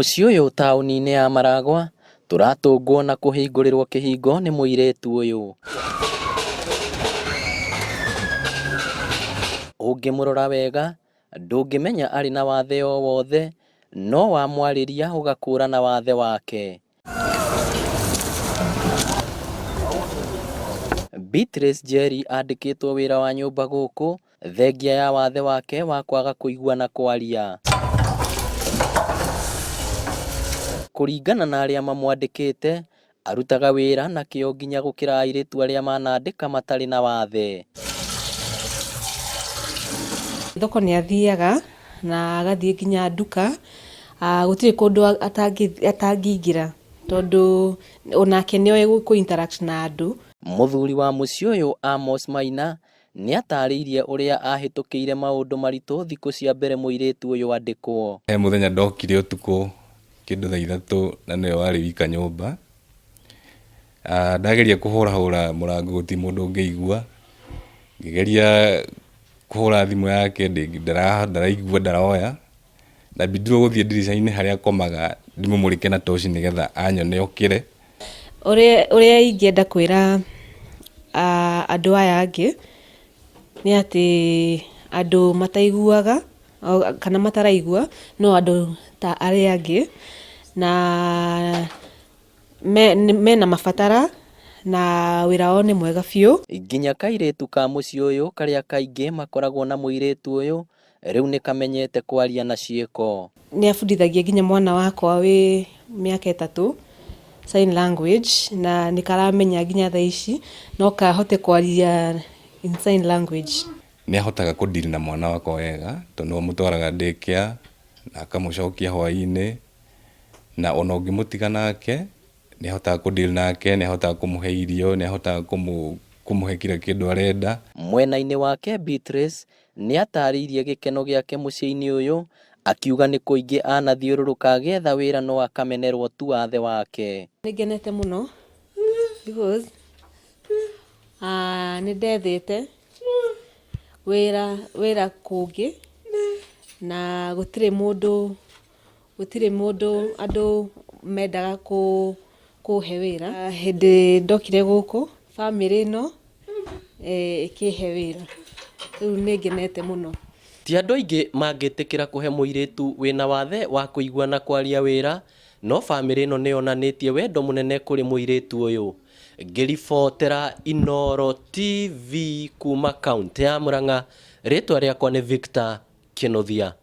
Mũciĩ ũyũ taũni-inĩ ya Maragwa, tũratũngwo na kũhingũrĩrwo kĩhingo nĩ mũirĩtu ũyũ. Ũngĩmũrora wega, ndũngĩmenya arĩ na wathe o wothe, no wamwarĩria ũgakũrana wathe wake. Beatrice Njeri andĩkĩtwo wĩra wa nyũmba gũkũ, thengia ya wathe wake wa kwaga kũigua na kwaria. Kũringana na arĩa mamwandĩkĩte, arutaga wĩra na kĩo nginya gũkĩra airĩtu arĩa manandĩka matarĩ na wathe. Thoko nĩ athiaga na agathiĩ nginya nduka, gũtirĩ kũndũ atangĩingĩra tondũ onake nĩ oĩ kũ interact na andũ. Mũthuri wa mũciĩ ũyũ Amos Maina nĩatarĩirie ũrĩa ahĩtũkĩire maũndũ maritũ thikũ cia mbere mũirĩtu ũyũ andĩkwo. He mũthenya ndokire ũtukũ kĩndũ thaa 3 na nĩwe warĩ wika nyũmba. Ndageria kũhũrahũra mũrango gũtirĩ mũndũ ũngĩigua. Ngĩgeria kũhũra thimũ yake ndaraigua ndaroya. Ndambindirwo gũthiĩ ndirica-inĩ harĩa akomaga ndĩmũmũrĩke na toci nĩgetha anyone okĩre. Ũrĩa ingĩenda kwĩra andũ aya angĩ nĩ atĩ andũ mataiguaga kana mataraigua no andũ ta arĩa angĩ na mena mabatara na wĩra wao nĩ mwega biũ. Nginya kairĩtu ka mũciĩ ũyũ karĩa kaingĩ makoragwo na mũirĩtu ũyũ rĩu nĩ kamenyete kwaria na ciĩko. Nĩ abundithagia nginya mwana wakwa wĩ mĩaka 3 sign language na nĩ karamenya nginya thaa ici no kahote kwaria in sign language. Nĩ ahotaga kũ deal na mwana wakwa wega tondũ nĩwe ũmũtwaraga daycare na akamũcokia hwaĩ-inĩ, na ona ũngĩmũtiga nake nĩ ahotaga kũ deal nake, nĩ ahotaga kũmũhe irio, nĩ ahotaga kũmũhe kila kĩndũ arenda. Mwena-inĩ wake Beatrice nĩ atarĩirie gĩkeno gĩake mũciĩ-inĩ ũyũ akiuga nĩ kũingĩ anathiũrũrũka agĩetha wĩra no akamenerwo tu wathe wake. Nĩ ngenete mũno because nĩ ndethete wĩra kũngĩ na gũtirĩ mũndũ andũ mendaga kũhe wĩra. Hĩndĩ ndokire gũkũ bamĩrĩ ĩno ĩkĩhe wĩra, rĩu nĩ ngenete mũno. Ti andũ aingĩ mangĩtĩkĩra kũhe mũirĩtu wĩna wathe wa kũigua na kwaria wĩra, no bamĩrĩ ĩno nĩ yonanĩtie wendo mũnene kũrĩ mũirĩtu ũyũ. Ngĩribotera Inooro TV kuma kaũntĩ ya Murang'a, rĩtwa rĩakwa nĩ Victor Kĩnuthia.